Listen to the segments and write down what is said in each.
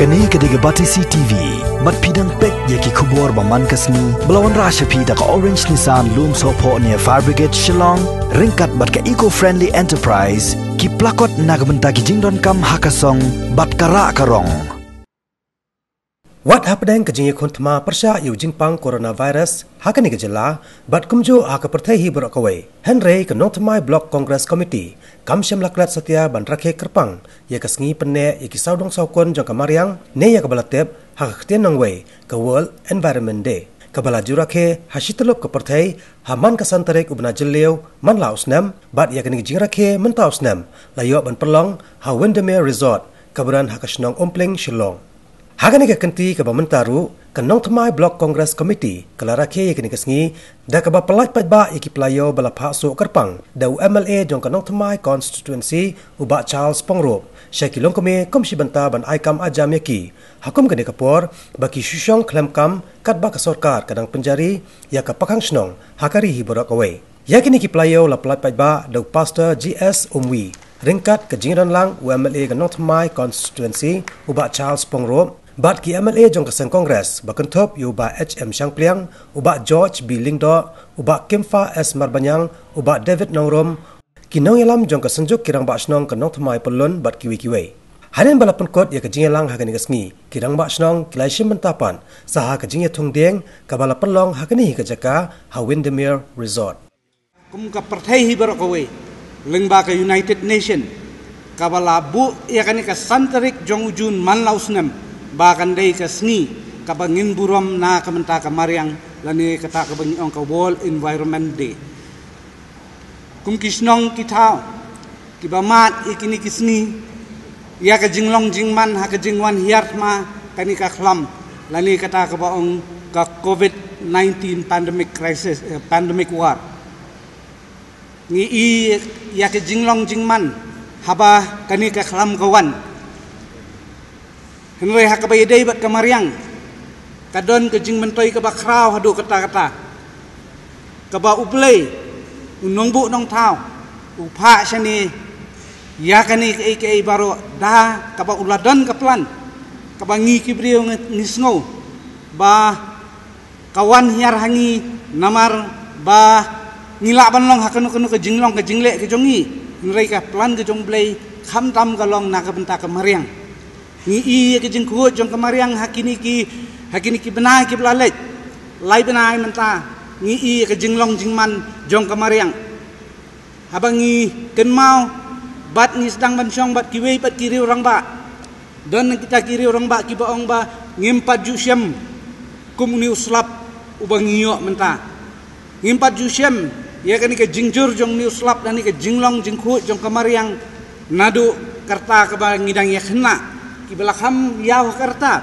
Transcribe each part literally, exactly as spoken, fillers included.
Kane ka dei ka Batesi T V. Bad phi dang peit ïa ki khubor ba man ka sngi ba la wanrah sha phi da ka Orange Nissan Lumsohphoh near Fire Brigade Shillong, ryngkat bad ka Eco Friendly Enterprise, ki plakot na ka bynta ki jingdonkam ha ka song bad ka rah ka rong. Wat hapdeng ka jingïakhun thma pyrshah ïa u jingpang coronavirus ha kane ka jylla bad kumjuh ha ka pyrthei hi baroh kawei, hynrei ka Nongthymmai Block Congress Committee kam shym la klet satia ban rakhe kyrpang ïa ka sngi pynneh ïa ki sawdong sawkun jong ka mariang, ne ïa kaba la tip ha ka ktien nongwei ka World Environment Day, kaba la ju rakhe ha shityllup ka pyrthei ha man ka san tarik u bnai Jylliew man la u snem. Bad ïa kane ka jingrakhe mynta u snem la ïoh ban pynlong ha Windermere Resort kaba don ha ka shnong Umpling, Shillong. Ha kane ka kynti kaba mynta ruh, ka Nongthymmai Block Congress Committee ka la rakhe ïa kane ka sngi da kaba pyllait paidbah ïa ki pla ïew ba la phah suh kyrpang da u M L A jong ka Nongthymmai Constituency, u Bah Charles Pyngrope, sha ki longkmie kum shi bynta ban ai kam ai jam ïa ki ha kum kane ka por ba ki shu shong khlem kam katba ka sorkar ka dang pynjari ïa ka pakhang shnong ha ka ri hi baroh kawei. Ïa kine ki pla ïew la pyllait paidbah da u Pastor G S Umwi, ryngkat ka jingdon lang u M L A ka Nongthymmai Constituency, u Bah Charles Pyngrope, bad ki M L A jong ka seng Congress ba kynthup ïa u Bah H M Shangpliang, u Bah George B Lyngdoh, u Bah Kimfa S Marbaniang, u Bah David Nongrum, ki nongïalam jong ka Synjuk ki Rangbah Shnong ka Nongthymmai Pyllun bad kiwei kiwei. Hadien ba la pynkut ïa ka jingïalang ha kane ka sngi, ki rangbah shnong ki la shim bynta pat sa ha ka jingïathung dieng kaba la pynlong ha kane hi ka jaka ha Windermere Resort. Kum ka pyrthei hi baroh kawei, lyngba ka United Nation, kaba la buh ïa kane ka san tarik jong u Jun man la u snem ba kan dei ka sngi kaba ngin burom na ka bynta ka mariang, lane kata kaba ngi ong ka World Environment Day. Kum ki shnong ki thaw kiba mad ïa kine ki sngi, ïa ka jinglong jingman ha ka jingwan hiar thma kane ka khlam, lane kata kaba ong ka COVID nineteen pandemic crisis, eh, pandemic war. Ngi i ïa ka jinglong jingman haba kane ka khlam ka wan. Hynrei ha kaba ïadei bad ka mariang, ka don ka jingmyntoi kaba khraw haduh katta katta, kaba U Blei, U Nongbuh Nongthaw, u phah shane ïa kane kaei kaei baroh da kaba u la don ka plan kaba ngi ki briew ngi, ngi sngew ba ka wan hiar ha ngi namar ba ngi lah ban long ha kano kano ka jinglong ka jingleh ka jong ngi. Hynrei ka plan ka jong U Blei khamtam ka long na ka bynta ka mariang. Ngi i ïa ka jingkhuid jong ka mariang ha kine ki, ha kine ki bnai kiba la leit. Lai bnai mynta ngi i ïa ka jinglong jingman jong ka mariang. Haba ngi kynmaw bad ngi sdang ban shong bad kiwei pat ki riew rangbah, don na kita ki riew rangbah kiba ong ba ngim pat ju shem kum une u slap uba ngi ïoh mynta. Ngim pat ju shem ïa kane ka jingjur jong une u slap lane ka jinglong jingkhuid jong ka mariang naduh ka rta kaba ngi dang ïakhynnah, kiba la kham ïaw ha ka rta.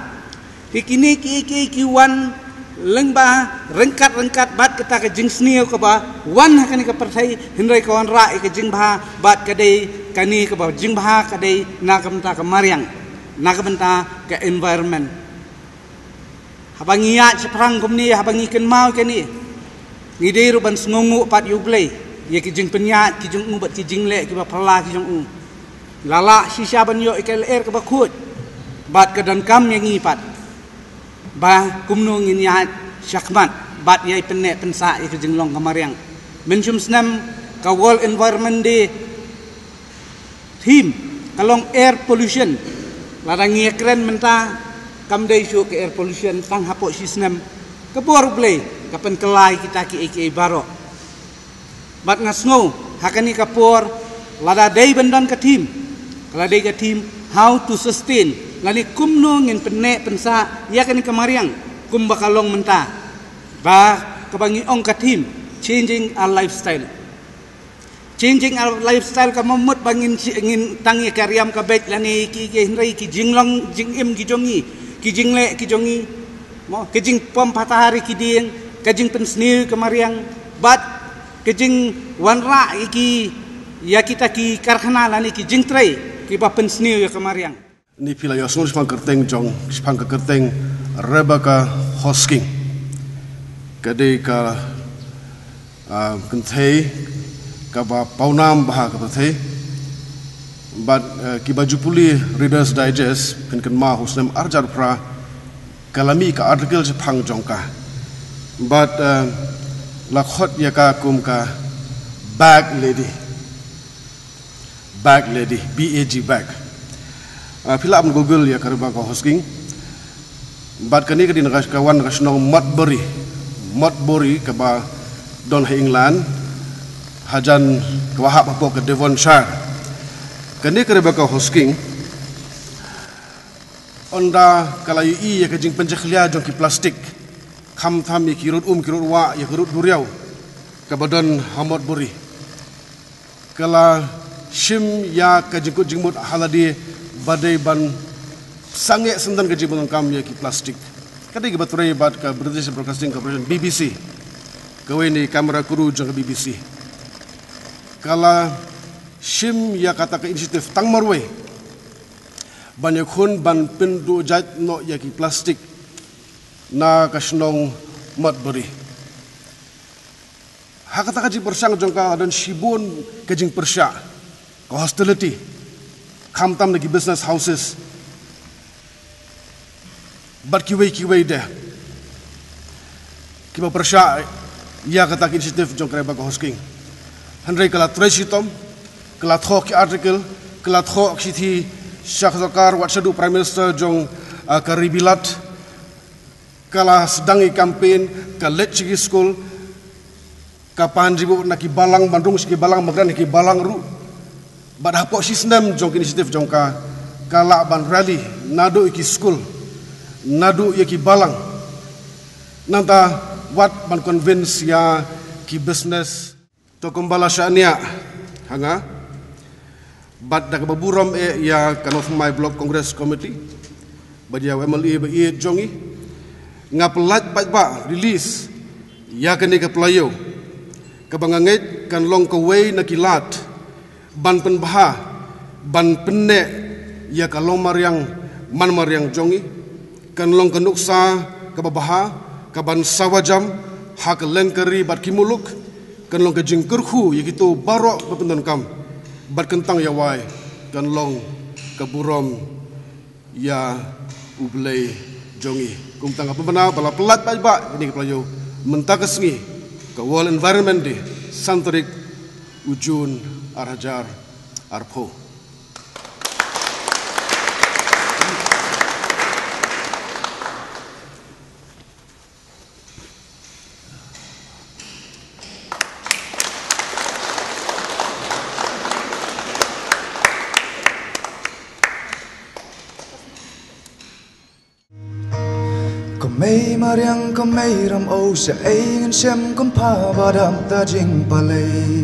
Te kine kiei kiei ki wan lyngba ryngkat ryngkat bad kata ka jingsniew kaba wan ha kane ka pyrthei, hynrei ka wanrah ïa ka jingbha bad ka dei kane kaba jingbha ka dei na ka bynta ka mariang, na ka bynta ka environment. Haba ngi ïaid shaphrang kumne, haba ngi kynmaw kane, ngi dei ruh ban sngewnguh pat ïa U Blei ïa ki jingpynïaid ki jong u bad ki jingleh kiba phylla ki jong u. La lah shisha ban ïoh ïa ka lyer kaba khuid bad ka donkam ïa ngi pat ba kumno ngin ïaid shakhmat bad ïai pynneh pynsah ïa ka jinglong ka mariang. Mynshum snem ka World Environment Day theme ka long air pollution. Lada ngi ïakren mynta, kam dei shuh ka air pollution tang hapoh shi snem. Ka bor U Blei ka pynkylla ïa kita kiei kiei baroh. Bad nga sngew ha kane ka por, lada dei ban don ka theme, ka la dei ka theme how to sustain, lane kumno ngin pynneh pynsah ïa kane ka mariang kumba ka long mynta, ba kaba ngi ong ka theme changing our lifestyle. Changing our lifestyle kam mut ba ngin shi-, ngin tang ïa ka riam ka beit lane ki, ki hynrei ki jinglong jingim ki jong ngi, ki jingleh ki jong ngi, mo, ka jingpom pathar ïa ki dieng, ka jingpynsniew ka mariang, bad ka jingwanrah ïa ki, ïa kita ki karkhana lane ki jingtrei kiba pynsniew ïa ka mariang. Ni phi la ïohsngew shaphang kyrteng jong, shaphang ka kyrteng Rebecca Hosking. Ka dei ka, ah, kynthei kaba pawnam bha ha ka pyrthei. Bad, eh, kiba ju pule Reader's Digest, phin kynmaw ha u snem arhajar phra, ka la mih ka article shaphang jong ka. Bad, eh, la khot ïa ka kum ka Bag Lady. Bag Lady, B A G, bag. Ah, phi lah ban Google ïa ka Rebecca Hosking. Bad kane ka dei na ka, ka wan na ka shnong Modbury. Modbury kaba don ha England, hajan kaba hap hapoh ka Devonshire. Kane ka Rebecca Hosking, ynda ka la ïohi ïa ka jingpynjakhlia jong ki plastik, khamtam ïa ki rud um, ki rud wah, ïa ki rud duriaw, kaba don ha Modbury, ka la shim ïa ka jingkut jingmut ha lade ba dei ban sangeh syndon ka jingpyndonkam ïa ki plastik. Ka dei kaba trei bad ka British Broadcasting Corporation, B B C, kawei na ki camera crew jong ka B B C. Ka la shim ïa kata ka initiative tang marwei ban ïakhun ban pynduh jait noh ïa ki plastik na ka shnong Modbury. Ha kata ka jingpyrshang jong ka la don shibun ka jingpyrshah, ka hostility, khamtam na ki business houses bad kiwei kiwei de kiba pyrshah ïa kata ka initiative jong ka Rebecca Hosking. Hynrei ka la trei shitom, ka la thoh ki article, ka la thoh ki shithi sha ka sorkar, wat shaduh Prime Minister jong, ah, ka ri Bilat. Ka la sdang ïa ki campaign, ka leit sha ki skul, ka pan jingbuh na ki balang, ban rung sha ki balang, ban kren ha ki balang ruh. Bad hapoh shisnem jong ki initiative jong ka, ka lah ban rally naduh ïa ki skul, naduh ïa ki balang. Nangta wat ban convince ïa ki business. To kumba la shaniah ha nga, bad da kaba burom eh ïa ka North Mawlai Block Congress Committee, bad ïa u M L A ba ïeit jong ngi, nga pyllait paidbah release ïa kane ka playiew, kaba nga ngeit kan long kawei na ki lad ban pynbha, ban pynneh ïa ka long mariang man mariang jong ngi. Kan long ka nuksa kaba bha, kaban sawa jam ha kylleng ka ri bad ki muluk. Kan long ka jingkyrkhu ïa kito baroh ba pyndonkam, bad kyntang ïa wai, kan long ka burom ïa U Blei jong ngi. Kumta nga pynbna ba la pyllait paidbah ïa kane ka playiew mynta ka sngi, ka World Environment Day, san tarik u June arhajar arphew. Ko mei mariang, ko mei ram o, sha ei ngan shem kum pha ba dap ta jingpalei.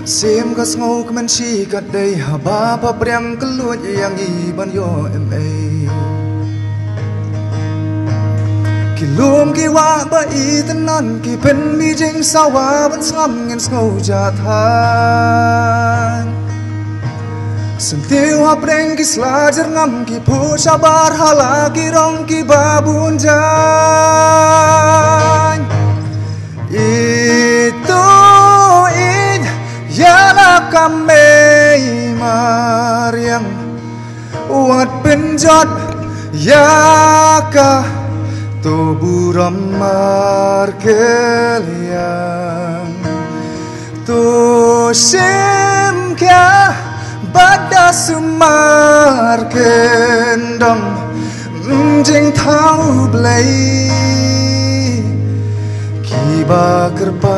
Mynsiem ka sngew kmen shi kat dei haba pha priang ka luid ïa ngi ban ïoh em ei. Ki lum ki wah ba itynnad ki pynmih jingsawa ban sngap ngin sngew jahthait. Syntiew hapdeng ki sla jyrngam ki phuh shabar ha la ki rong kiba bun jaiñ. Ito ïeit ïa la ka mei mariang, wat pynjot ïa ka, to burom markylliang. To shim khia bad da sumar kyndong, mm, jingthaw Blei kiba kyrpang,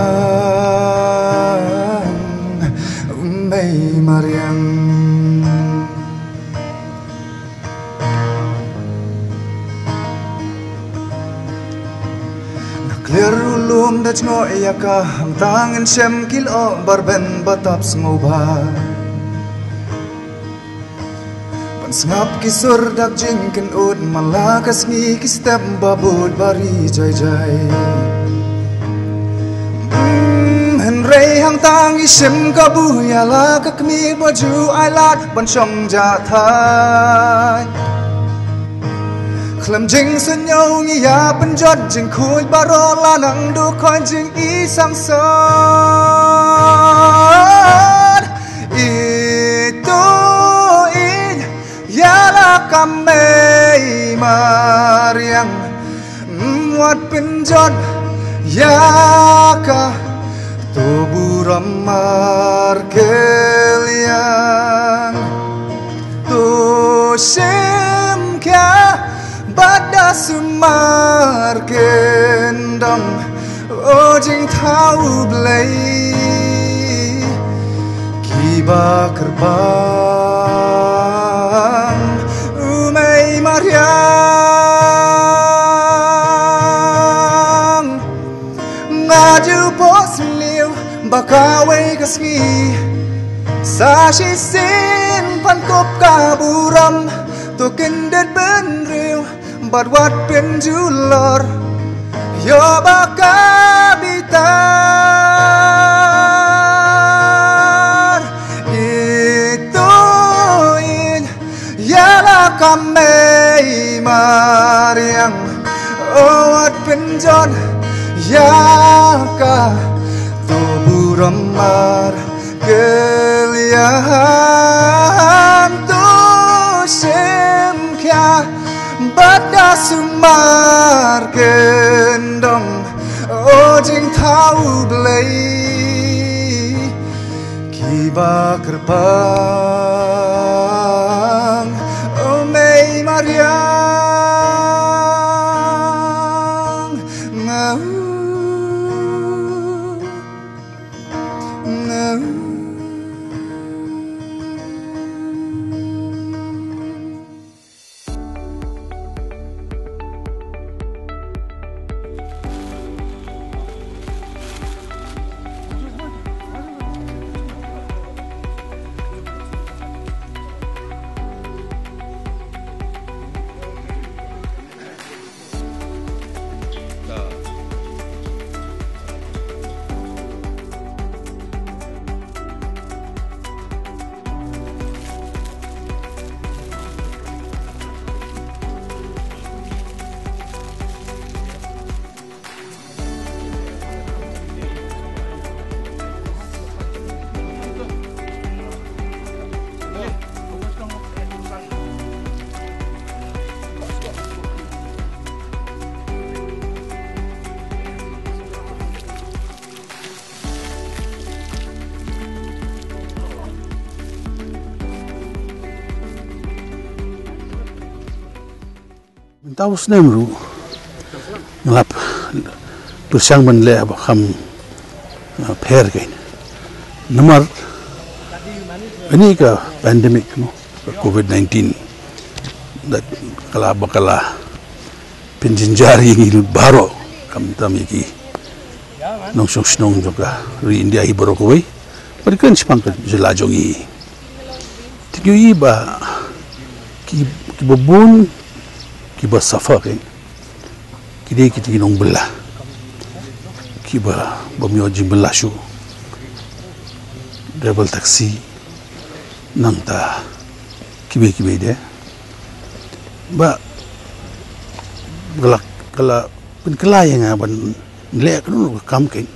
mm, mei mariang. Nga clear u lum da jngoh ïa ka, hangta ngin shem ki lyoh barben ba tap sngewbha. Ban sngap ki sur dak jingkynnoh man la ka sngi, ki step ba bud ba ri jai jai. Mm, hynrei hangta ngi shim kabu ïa la ka kmie ba ju ailad ban shong jahthait. Khlem jingsngew ngi ïa pynjot jingkhuid baroh, la nang duh khoi jingïaseng soi. Ka mei mariang, mm, wat pynjot ïa ka, to burom markylliang. To shim khia bad da sumar kyndong, O jingthaw Blei, kiba kyrpang, U Mei Mariang. Nga ju pok sniew ba kawei ka sngi, sa shisien pan kop ka burom, to kyndit bynriew bad wat pynjulor ïa ba ka bitar. Ito in ïa la ka mei mariang, o wat pynjot ïa ka, to burom mar kylliang, to shim khia bad da sumar kyndong, O jingthaw Blei, kiba kyrpang, O Mei Mariang. Ngau. Mynta u snem ruh nga la pyrshang ban leh ba kham, uh, pher kein. Namar kane ka pandemic, no, ka covid nineteen, da ka la ba ka la pynjynjar ïa ngi lut baroh, khamtam ïa ki nongshong shnong jong ka ri India hi baroh kawei. Bad kren shaphang ka jylla jong ngi. Te ngi ïohi ba ki, kiba bun kiba suffer kein, ki dei kita ki nongbylla, kiba bym ïoh jingbylla shuh. Driver taxi, nangta kiba, kiba de. Ba ka la, ka la pynkylla ïa nga ban leh kano ka kam kein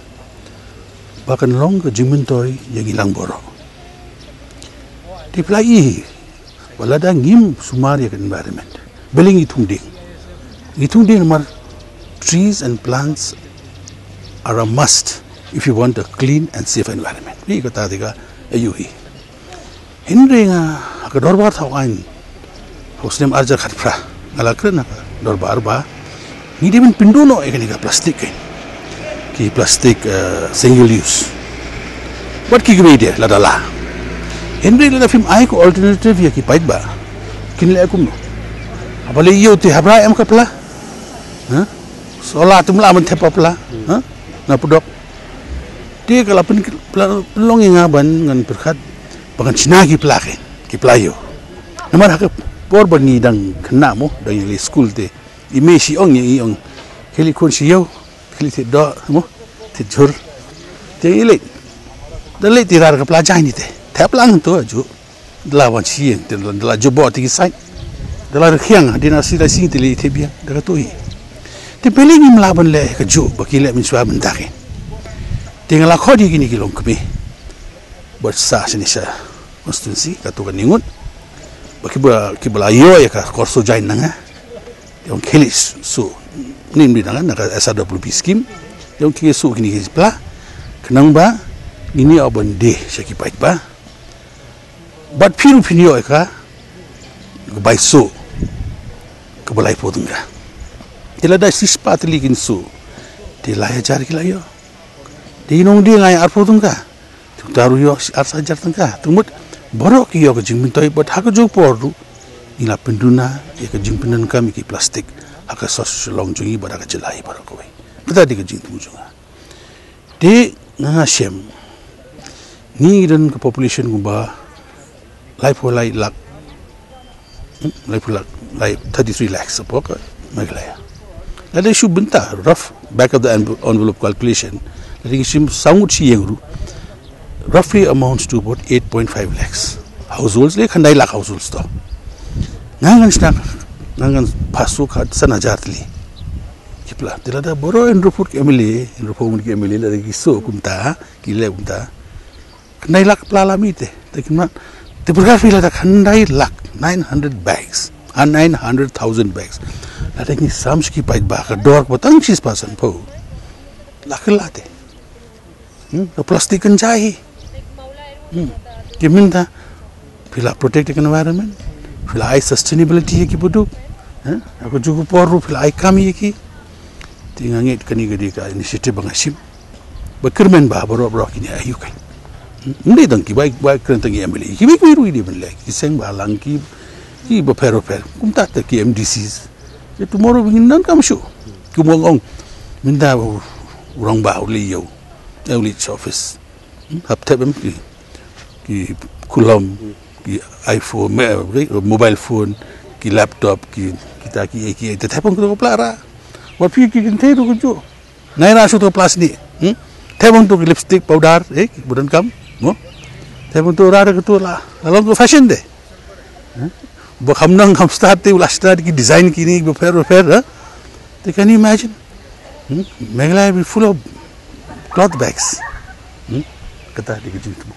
ba kan long ka jingmyntoi ïa ngi lang baroh. Te phi la i ba lada ngim sumar ïa ka environment, balei ngi thung dieng? Ngi thung dieng namar trees and plants are a must if you want a clean and safe environment. Ni kata te ka ayu hi. Hynrei nga ha ka dorbar thaw aiñ ha u snem arhajar khatphra, nga la kren ha ka dorbar ba ngi dei ban pynduh noh ïa kane ka plastik, kein ki plastik, eh, single use. Wat ki kmie de lada la. Hynrei lada phim ai ka alternative ïa ki paidbah, kin leh kumno? Haba leh ïew te haba em ka pla, ha? Sola te mla ban thep ka pla, ha? Na pdok. Te ka la pyn, pla, pynlong ïa nga ban ngan pyrkhat ba ngan shna ki pla, kein ki pla ïew. Namar ha ka por ba ngi dang khynnah mo, dang ïaleit skul te i mei shi ong ïa ngi, ong, khie leit khun shi ïew, khie leit thied doh mo, thied jhur. Te ngi leit, da leit te rar ka pla jaiñ te thep lang to aju. Da la wan shi ïing te da la jubor te ki sait, da la rkhiang hadien ar shi lai sing te leit thied biang da ka tuhi. Te balei ngim lah ban leh kajuh ba ki leh mynshuwa mynta, kein? Te nga la khot ïa kine ki longkmie bad sa shane sha constituency, kato kane ngut. Ba kiba, kiba la ïoh ïa ka Korso Jain na nga, ïa ong khie leit suh, ym dei na nga, na ka S R W P scheme, ïa ong khie suh kine ki pla, khnang ba ngin ïoh ban die sha ki paidbah. Bad phi ruh phin ïoh ïa ka, ka bai suh kaba laiphew tyngka. Te lada shispah tylli kin suh, te lai hajar ki la ïoh. Te ïa nongdie nga ïa arphew tyngka. Te uta ruh ïoh ar hajar tyngka. Te mut baroh ki ïoh ka jingmyntoi, bad ha kajuh ka por ruh ngi la pynduna ïa ka jingpyndonkam ïa ki plastik ha ka sor Shillong jong ngi bad ha ka jylla hi baroh kawei. Kata dei ka jingthmu jong nga. Te nga, nga shem, ngi don ka population kumba laiphew lai lak, hmm, laiphew lak, lai, thirty-three lakhs hapoh ka Meghalaya. Lada shu bynta, rough back of the env-, envelope calculation, lada ngi shim saw ngut shi ïing ruh, roughly amounts to about eight point five lakhs households, lane khyndai lak households to. Nga ngan shna, nga ngan pass suh ka san hajar tylli ki pla. Te lada baroh hynriewphew ngut ki M L A, hynriewphew ngut ki M L A, lada ki suh kumta, ki leh kumta, khyndai lak pla la mih te. Te kumno, te pyrkhat phi, lada khyndai lak, nine hundred bags, ah, nine hundred thousand bags, lada ngi sam sha ki paidbah ka dor kaba tang shispah sanphew, la kylla te. Hmm, ka plastik kan jai hi. Hmm. Ki mynta phi la protect ïa ka environment, phi la ai sustainability ïa kiba duk. Eh, ha kajuh ka por ruh phi la ai kam ïa ki. Te nga ngeit kane ka dei ka initiative ba nga shim ba kyrmen bha baroh baroh kine aïu kein. Hmm, ym dei tang ki bai, bai kren tang ki M L A, kiwei kiwei ruh ki dei ban leh, ki seng bhalang, ki, ki bapher bapher, kumta te ki M D Cs. Te tomorrow ngin donkam shuh. Kumba ong, mynta u rangbah u leit ïew, eh, u leit sha office. Hmm, hap thep em ki, ki kulom, ki iPhone, me-, mobile phone, ki laptop, ki, kita ki, ki, te thep em ki to ka pla rah. Wat phi ki kynthei ruh kajuh. Nai rah shuh to ka pla snieh. Hmm? Thep em to ki lipstick, powder, eh, kiba donkam, mo? Thep em to rah da kato la, la long ka fashion te. Hmm? Ba kham nang kham start te u la start ki design kine bapher bapher, eh? Te can you imagine? Hmm? Meghalaya will be full of cloth bags. Hmm? Kata dei ka jingthmu.